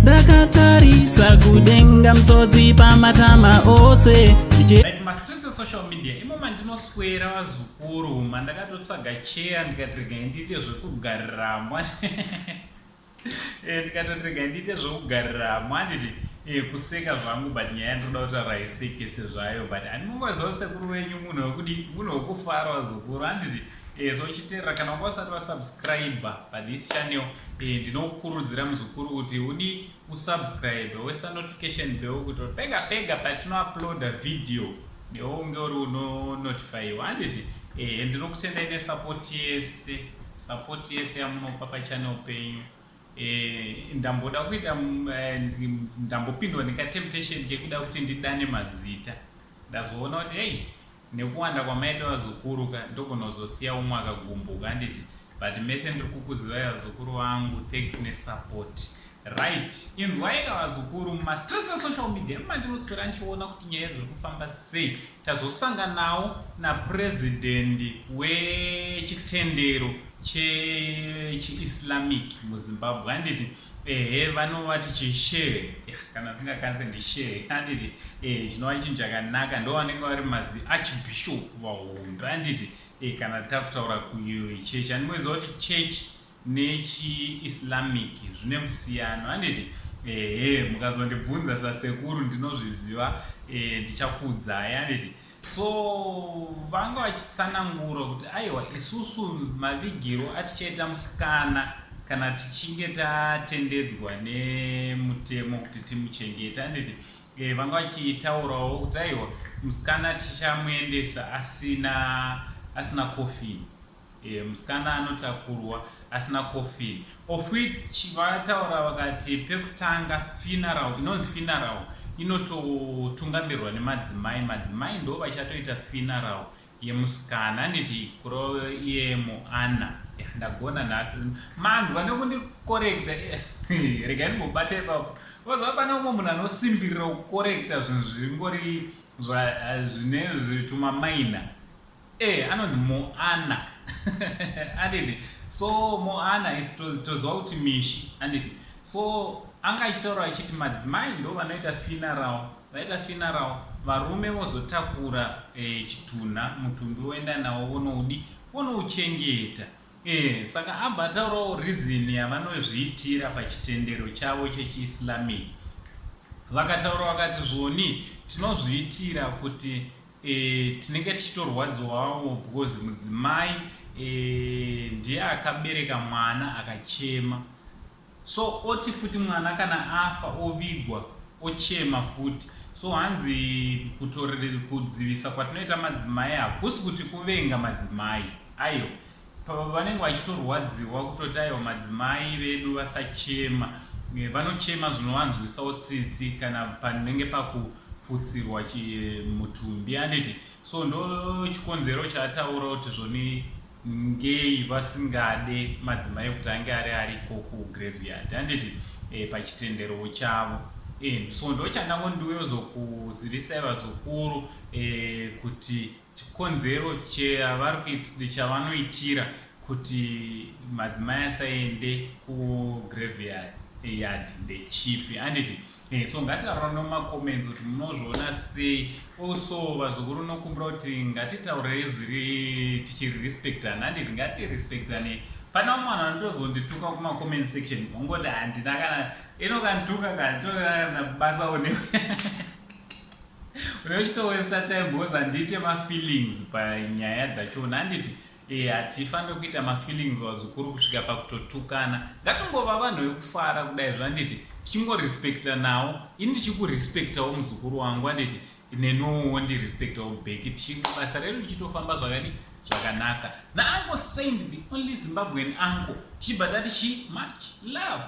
Ndakatarisa kudenga, mtsodzi pamatama ose. Right, mastreets esocial media imo mandinoswera, vazukuru, mandakatotsvaga cheya, ndikati regai ndiite zvekugariramo. Ndikatoti regai ndiite zvekugariramo, handiti? Kuseka zvangu, but nyaya yandinoda kutaura haisekese zvayo, but handinongoziva sekuru wenyu munhu wekudi, munhu wekufara, vazukuru, handiti? So uchiteerera, kana wanga usati wasubscribe pathis channel, ndinokukurudzira, muzukuru, kuti udi usubscribe, woisa notification bell, kuti pega pega patinouploada video newe unge uri unonotifyiwa, handiti? Ndinokutendai nesupport yese, support yese yamunopa pachannel penyu. Ndamboda kuita ndambopindwa nekatemptation kekuda kuti ndidane mazita. Ndazoona kuti hei, nekuwanda kwamaita vazukuru ka, ndogona kuzosiya umwe akagumbuka, handiti? But mese ndiri kukuzivai, vazukuru vangu. Thanks nesupport. Right, inzwai ka, vazukuru, mumastreets esocial media mandinoswera ndichiona kuti nyaya dziri kufamba sei. Tazosanganawo napurezidendi wechitendero chechiIslamic muZimbabwe, handiti? Ehe, vanovati chishehe, kana singakanise ndishehe, handiti? Chinova chinhu chakanaka. Ndo vanenge vari mazi archbishop vahombe, handiti? Kana takutaura kuchechi, handimoziva kuti church nechiIslamic zvine musiyano, handiti? Ehe, mukazondibvunza sasekuru ndinozviziva, ndichakuudzai, handiti? So vanga vachitsanangura kuti aiwa, isusu mavigiro atichaita musikana kana tichinge tatendedzwa nemutemo kuti timuchengete, handiti? Vanga vachitaurawo kuti aiwa, musikana tichamuendesa asina coffin. Musikana anotakurwa asina coffin, of which vataura vakati pekutanga funeral, inonzi funeral, inototungamirwa nemadzimai. Madzimai ndo vachatoita funeral yemusikana, handiti? Kurova iye Moana. Ndagona nhasi, manzwa nekundicorrecta. Regai ndimbobata ipapo. Oziva pane umwe munhu anosimbirira kucorrecta zvinhu zviringori zvine tumamaina. Anonzi Moana, anditi? So Moana isi toziva kuti mishi, anditi? So anga achitaura achiti madzimai ndo vanoita funeral. Vaita funeral, varume vozotakura chitunha, mutumbi, woenda nawo, vonoudi, vonouchengeta. Saka abva ataurawo reason yavanozviitira pachitendero chavo chechiIslamic. Vakataura vakati zvoni tinozviitira kuti tinenge tichitorwadziwawo, because mudzimai ndiye akabereka mwana, akachema. So oti futi mwana kana afa, ovigwa, ochema futi. So hanzi kudzivisa kwatinoita madzimai hakusi kuti kuvenga madzimai aiwa, vanenge vachitorwadziwa kutoti aiwa, madzimai vedu vasachema. Vanochema zvinovanzwisawo tsitsi kana panenge pakufutsirwa mutumbi, handiti? So ndo chikonzero chaataura kuti zvoni ngei vasingade madzimai kuti ange ari ariko kugraveyard, handiti? Pachitendero chavo. So ndo chandangondiuyozokuzivisai, vazukuru, kuti chikonzero chavanoitira kuti madzimai asaende kugraveyard yard ndechipi, handiti? So ngatitaura nomacomments kuti munozviona sei. Also, vazukuru, nokumbira kuti ngatitaurei zviri tichirespectana, handiti? Ngatirespectane. Pane vamwe vanhu vanotozondituka kumacomment section, ongoti handina kana inokandituka kana basa une unechitowesta time, because handiite mafeelings panyaya dzachona, handiti? Hatifaniri kuita mafeelings, vazukuru, kusvika pakutotukana. Ngatingova vanhu vekufara kudai zvanditi, tichingorespecta nawo. Ini ndichikurespectawo, muzukuru wangu, handiti? Nenowo wondirespectawo back, basa redu richitofamba zvakadi zvakanaka. Nauncle Saint, the only Zimbabwean uncle, tichibva tati chi much love.